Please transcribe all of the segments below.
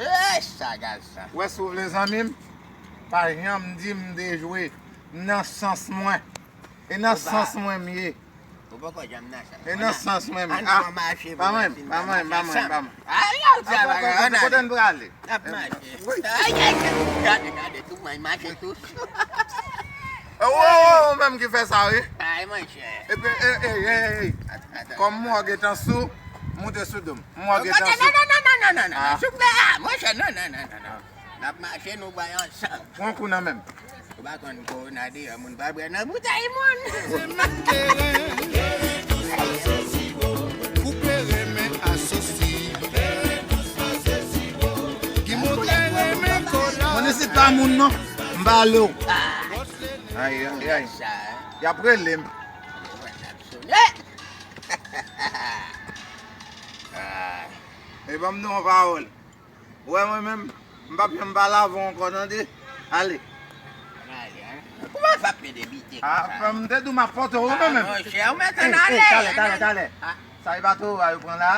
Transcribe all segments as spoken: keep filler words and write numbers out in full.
Ey, sa gaz sa. Wè si w vle zanmi m, pa janm di m dejwe. M nan sans mwen. E nan sans mwen m ye. Ou poko janm nan sans. E nan sans mwen m ye. Ann mache, pa mwen, pa mwen, pa mwen, pa mwen. Ay, yo, sa bagay, ann ale. Kote n prale? N ap mache. Ay, ay, ay, gade, gade, tou mwen mache tou. Ou menm ki fè sa, wi. Ay, monchè. Epi, ey, ey, ey, ey. Kòm mò gentan sou, moute sou do m. Mò gentan sou. Non, non, non, non, non, non, non. Souple, ah, monchè, non, non, non, non, non. N ap mache, nou bay ansanm. Pran kou nan men m. Ou pa konn kowona deyò, moun pa bwè nan boutèy moun. Se makeren, koupe renmen asosi. Ki montre renmen kola. Moun isit pa moun non, m pale w. Ay, ay, ay. Y ap rele m. E ban m non pawòl. Wè mwen menm, m p ap janm pale avè w ankò tande. Ale. Kouman sa ap pede bite konsa? Ah, frè m, m te di w m ap pote w wi mwen menm. Monchè, ou mèt ann ale. Talè, talè, talè. Sa e pa towo a yo pran la?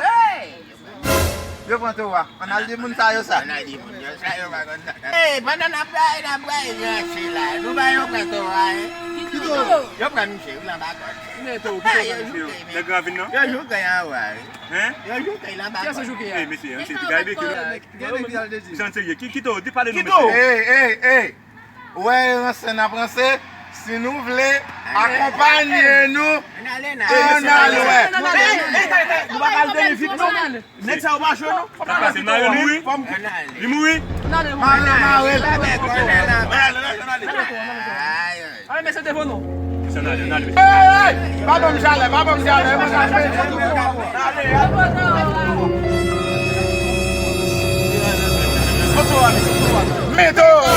Yo pran towo a. Ann al di moun sa yo sa. Ann al di moun yo sa yo pa konn sa. Ey, pandan n ap bay, n ap bay ranse la. Nou bay yo pran towo a, en. Ki towo? Yo pran misye, wi, anba kòd. Men towo, ki towo pran misye yo? Nèg yo ravin nan? Yo jouke anwa, wi. Hein? Yo jouke l anba kòd. Kiyès yo jouke a? Ey, mesye, mesye, gade bèk yo. Gade bèk yo al de di. Jan serye, ki, ki towo? Di pale nou, mesye. Ey, ey, ey. Wè, ranse n ap ranse. Si nou vle, akonpanye nou. Ann ale, ann ale. Ann al wè. Ey, ey, ey, nou pa ka al dèyè vit non. Nèg sa yo pa jwe non. Sa pase, mare l mouri. Li mouri. Mare l, mare l. Ay, mesye devan nou. Ann ale, ann ale. Ey, ey, pa ban m chalè, pa ban m chalè. Mete w.